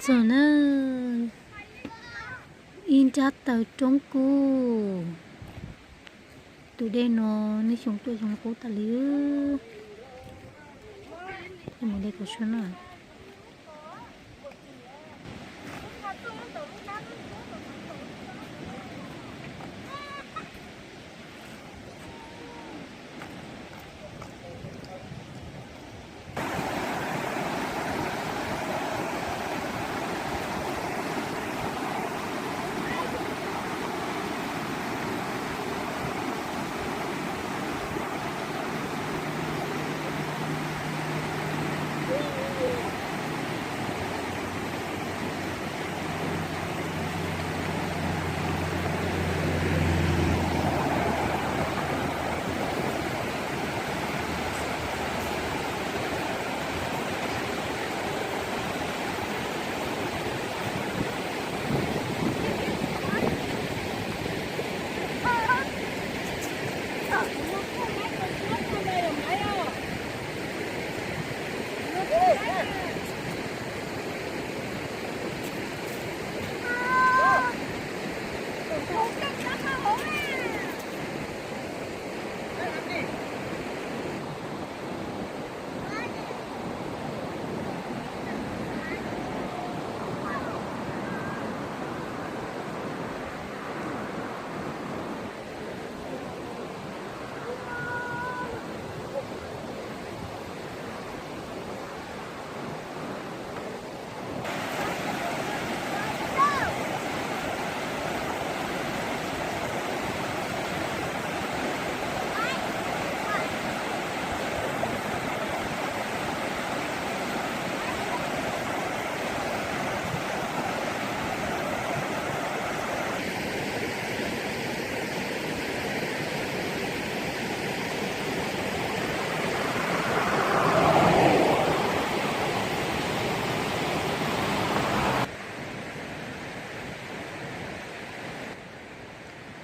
Txog na, ib nrab taws roob kub. Tus dej no nej xyoo tuaj xyoo qub tas li. Mus de kaum suab na.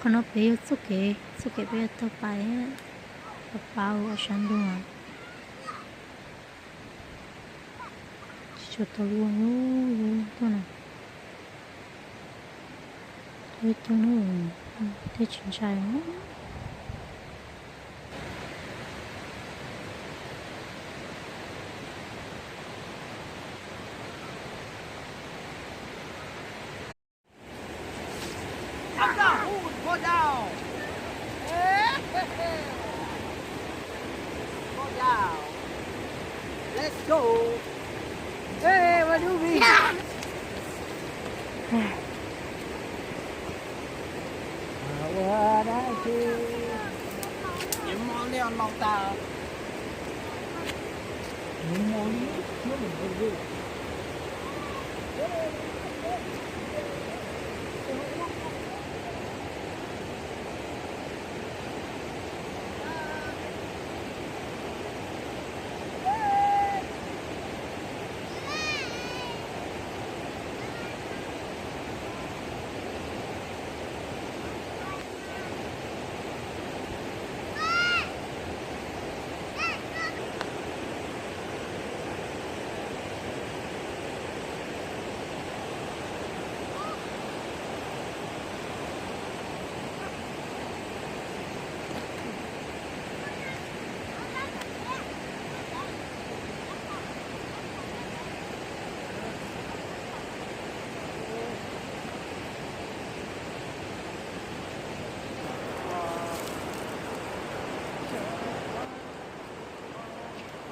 Qhov no pem yog txoj kev, txoj kev peb yuav taug pais, pab pab ua sab ntuj. Tsis tshua tau luaj, luaj tuaj na. Luaj tuaj na, tej tsis ntshai. Ui, fall down. Fall down. Let's go. Hey, what do we? Ua dab tsi? Nyiam mos liaj no tas. Nyiam mos li, nyiam mos li.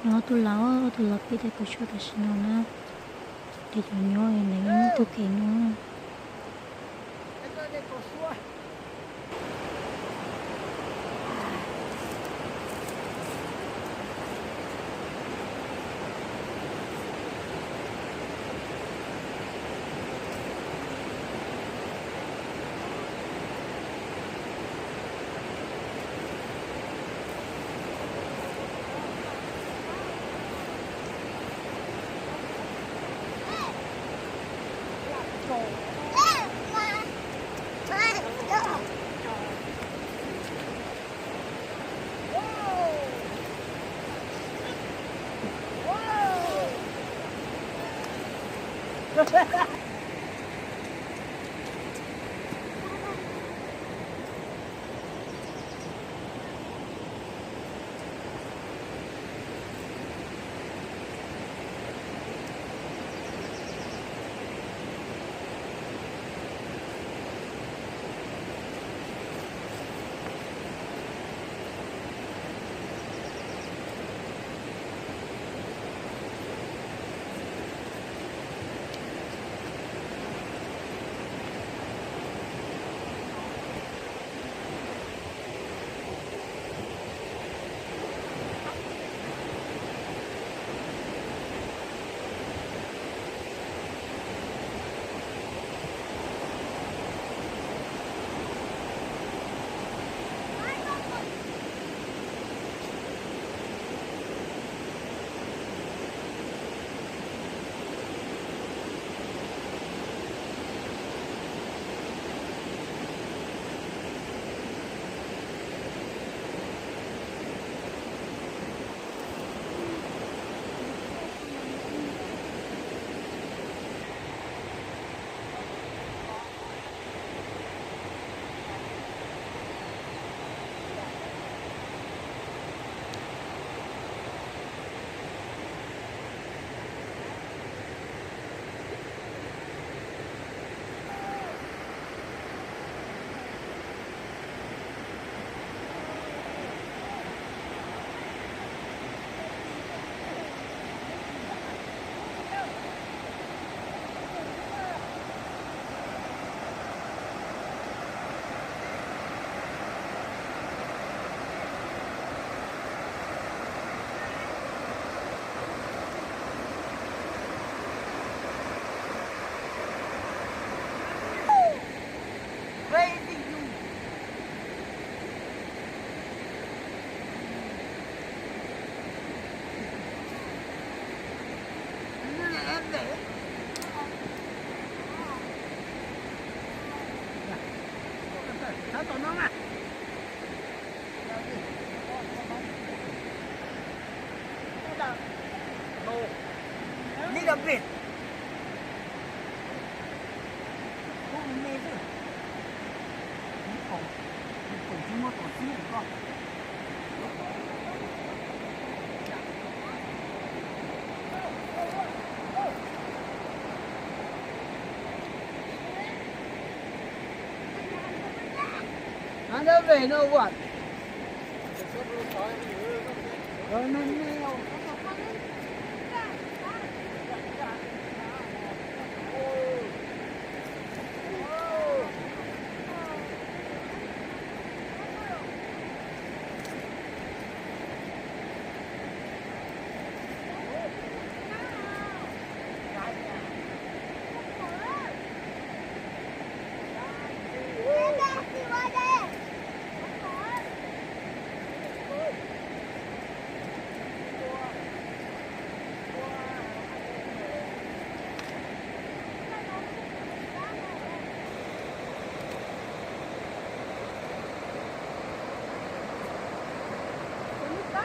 No ob tug laus, ob tug laus pib de kaum suab tam sim no na. Ces cov nyob ntawm ib tug kev no. Tus niag kab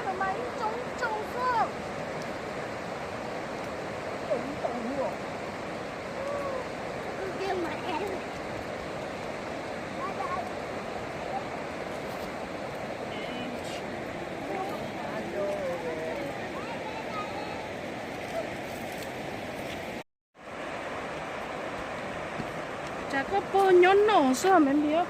no mas yeej tsoo tsoo xwb. Tsam koj puag nyob no xwb me npia.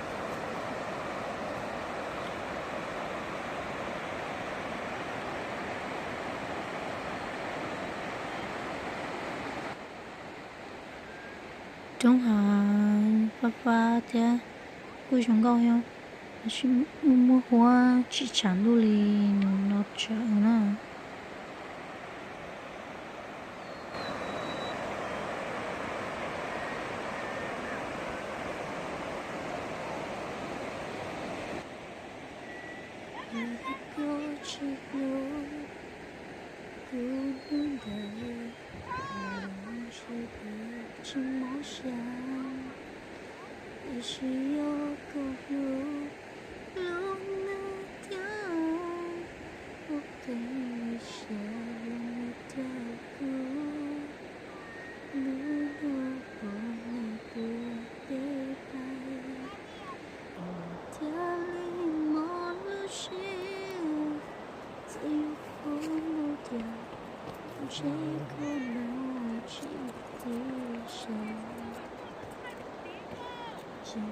Roob hav fab fab thiab kuj zoo nkauj thiab, tab sis muaj muaj huab tsis tshav ntuj li nws no tsawv na. Yog koj tsis hlub kuv hnub ntawd, tsis mob siab, tiam sis yog koj hlub, hlub hnub thiab, ua kev xyaum los mus rau kuv lub Seb koj los tsis txi sab, tsis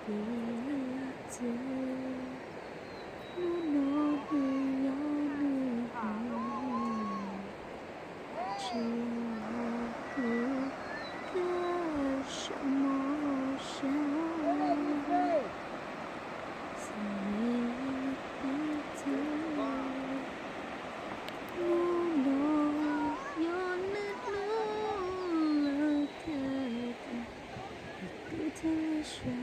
pub txi. Hnub no nws yog nws hmo, tsis yog kuv thiaj sab mos sab. Xav li tib txwv, hnub no yog nws hnub lawm thiab, kuv thiaj sab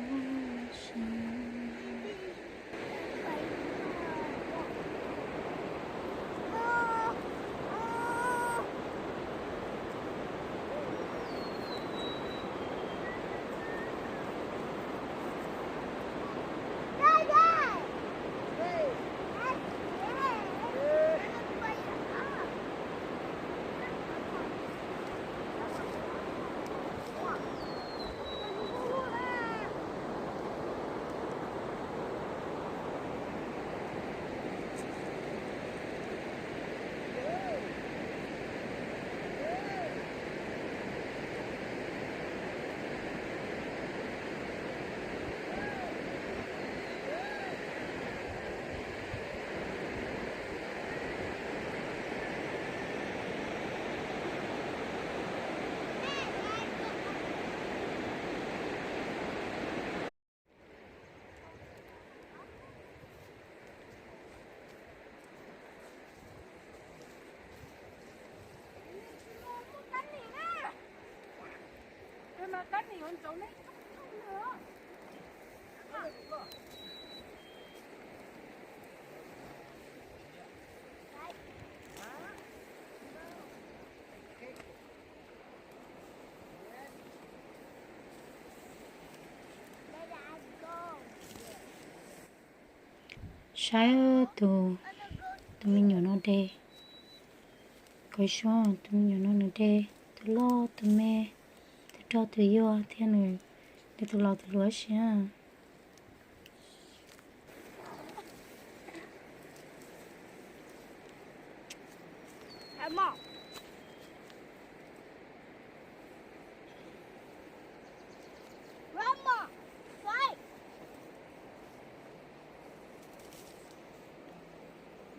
mos sab. Saib tus, tus me nyuam no de, koj saib tus me nyuam no nws de, tus loj tus me, tus rog tus yuag thiab nws de tus laus tus hluas ib si.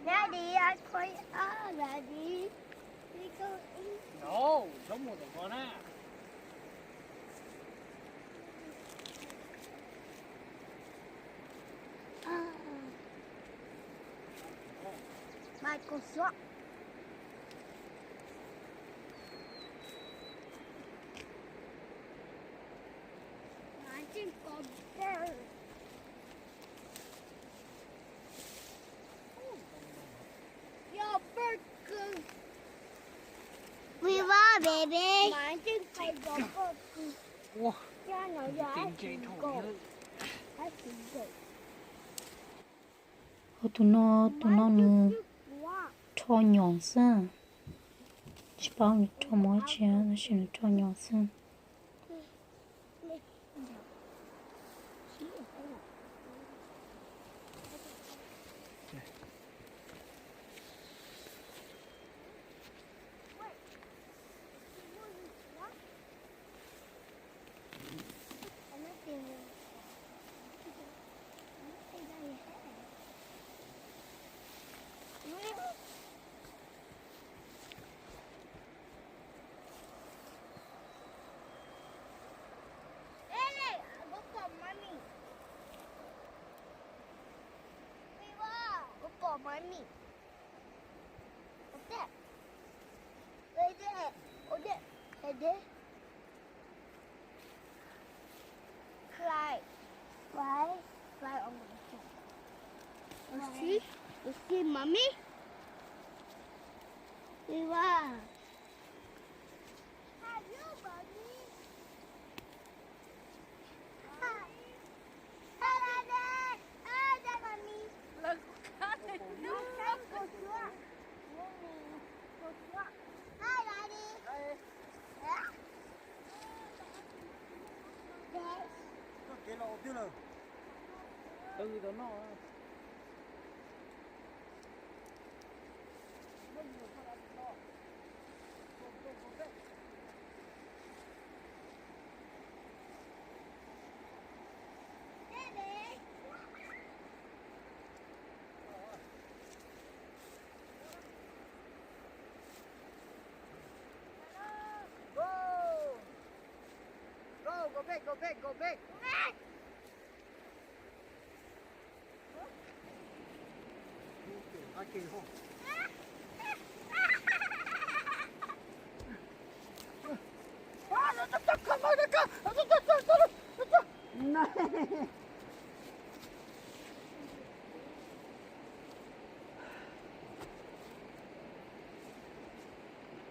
Daddy, I play already. We go in. No, don't move the corner. Microsoft. Maiv tseem kov bird. Yog bird kws. Viva baby. Maiv tseem pais kov bird kws. Ua, coj no yog ab tsi nkaus. Ab tsi nkaus. Ua tus no, tus no nws rho nyom xwb. Tsis paub nws rho mov tsi tab sis nws rho nyom xwb. Kuv pom maiv mis. Ua dej, ua dej, ua dej, ua dej. Fly, fly, fly on my head. You see? You see, mommy? Viva. Have you, mommy? Koj kev los ua twg lawm? Tw tau noj. Go back, go back.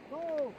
Go.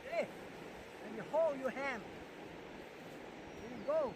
Ready? And you hold your hand. Here you go.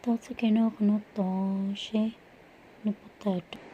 Tau txoj kev no qhov no tod seb nws puas tawm rau.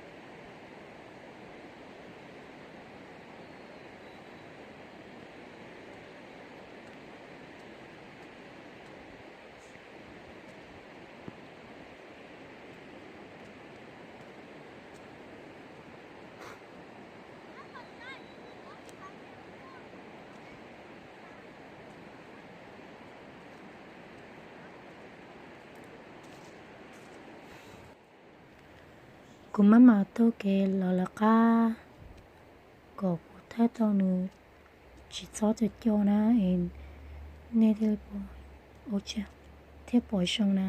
Kuv maj mam taug kev los lawv qab kom kuv thaij tau nws tsis txhob cog cog na es nej thiaj pom zoo na.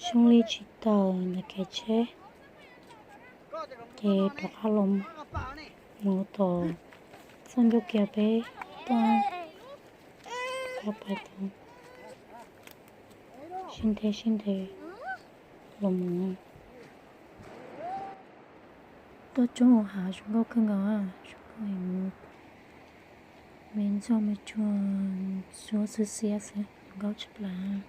Xyoob li tsis tawm ntawm kev tsheb, ces rov qab los mus tom txoj ncauj kiag peb tuaj, qab pais tau, sib ntev sib ntev los mus. Tuaj coob hav, zoo nkauj kawg nkaus, zoo nkauj heev. Me ntxhua me tsuag, suab xwb xiab xwb, zoo nkauj tshaj plaws.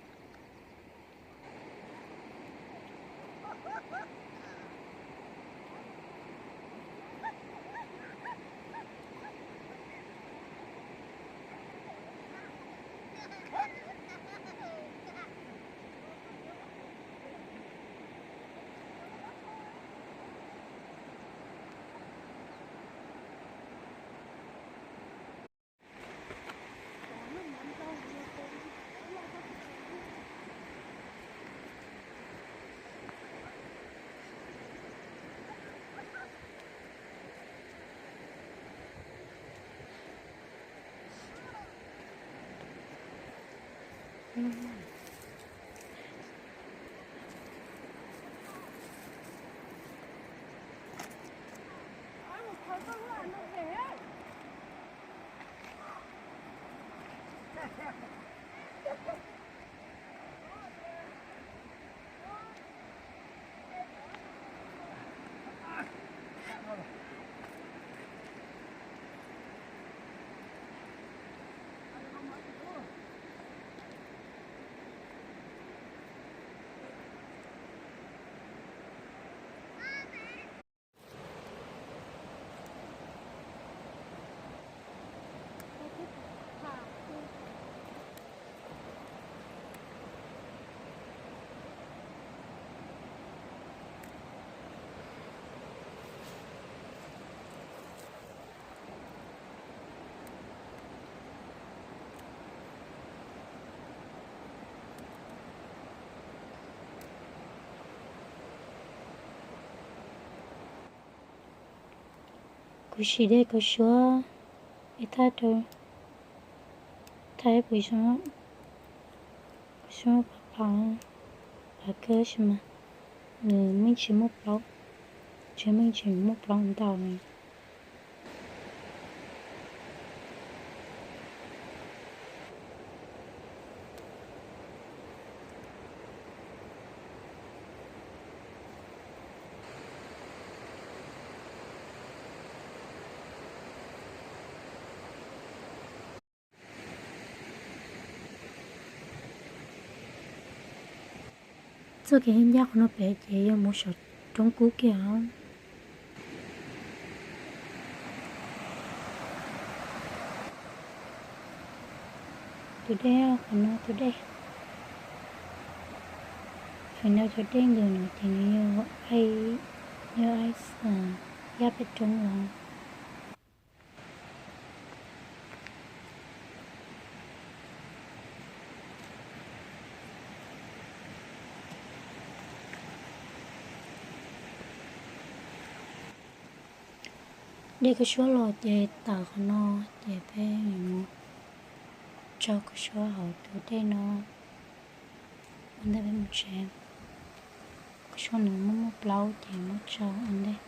Kuv sim dej kuv suab, ib thaj rau, thaj ib puas zoo, kuv suab phav phav, phav kawg tab sis mas nws meej tsis muaj plaub, tsis meej tsis muaj plaub ntau li. Txoj kev ncaj qhov no pem ces yuav mus saum roob kub kiag os. Tus dej, qhov no tus dej, feem ntau cov dej ntawm no ces nws yog aib, yog aib yaj pem roob los. Dej kuv suab los ces tawm qhov no, ces peb yuav mus tso kuv suab hauv tus dej no ua ntej peb mus tsev. Kuv suab nws muaj muaj plaub ces muab tso ua ntej.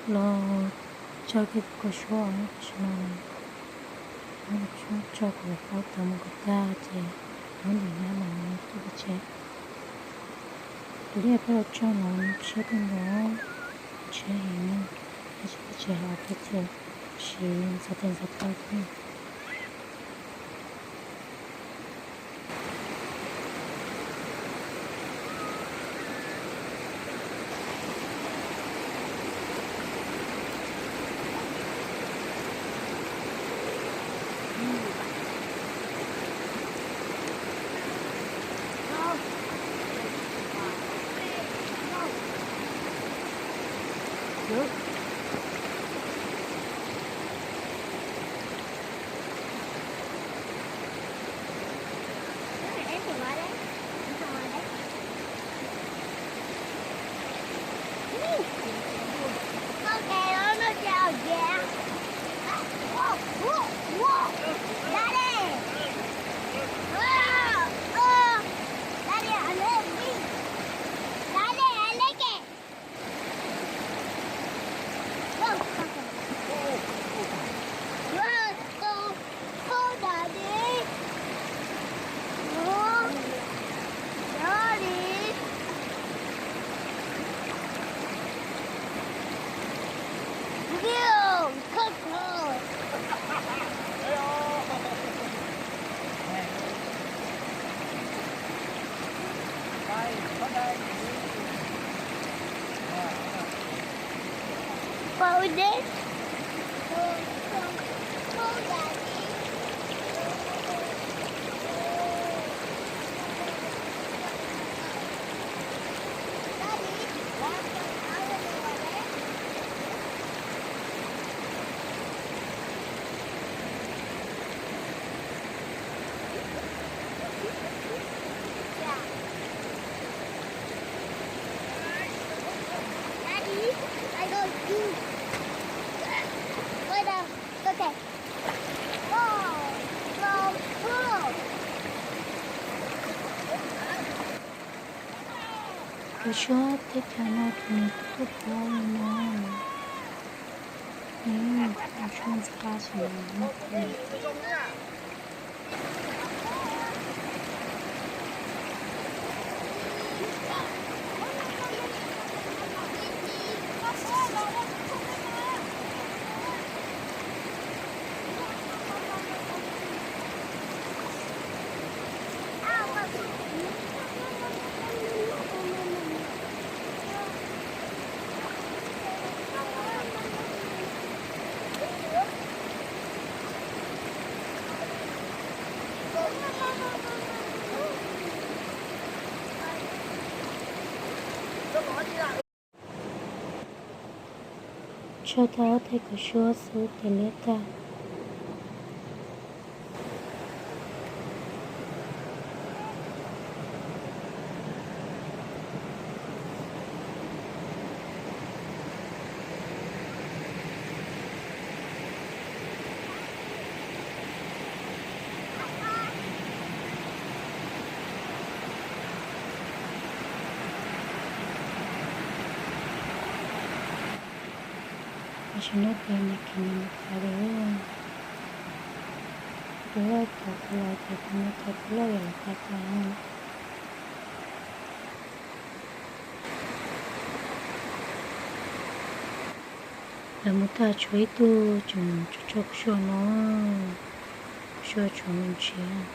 Los tso kiag tus kua suab, tam sim no muab tus kua suab tso kom paub tau mus kom tag ces muab ntim nyab los tuaj peb tsev. Tus liaj peb los tso no siab kawg nkaus, siab heev na, tab sis peb tsev hauv peb tsuas siv ntxhov tes ntxhov taw xwb. Kua suab teb chaws no tus nws tuaj plaub li no. Kua suab ntxhab sim no. Tso tau ob teg kua suab xub tes liab tag. Tam sim no ces nws khiav mus tod lawm. Tus loj tod los ces tus no ces tus loj yuav los tag tag. Lawv mus tag tshuav ib tug tseem tso tso kua suab no, kua suab tshuav mus nrhiav.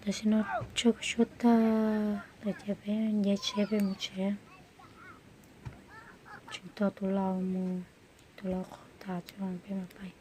Tam sim no tshawb koj suab tag lawm ces peb nce tsheb peb mus tsev. Tseem tos tus laus mus, tus laus qhau tas tso peb mam pais.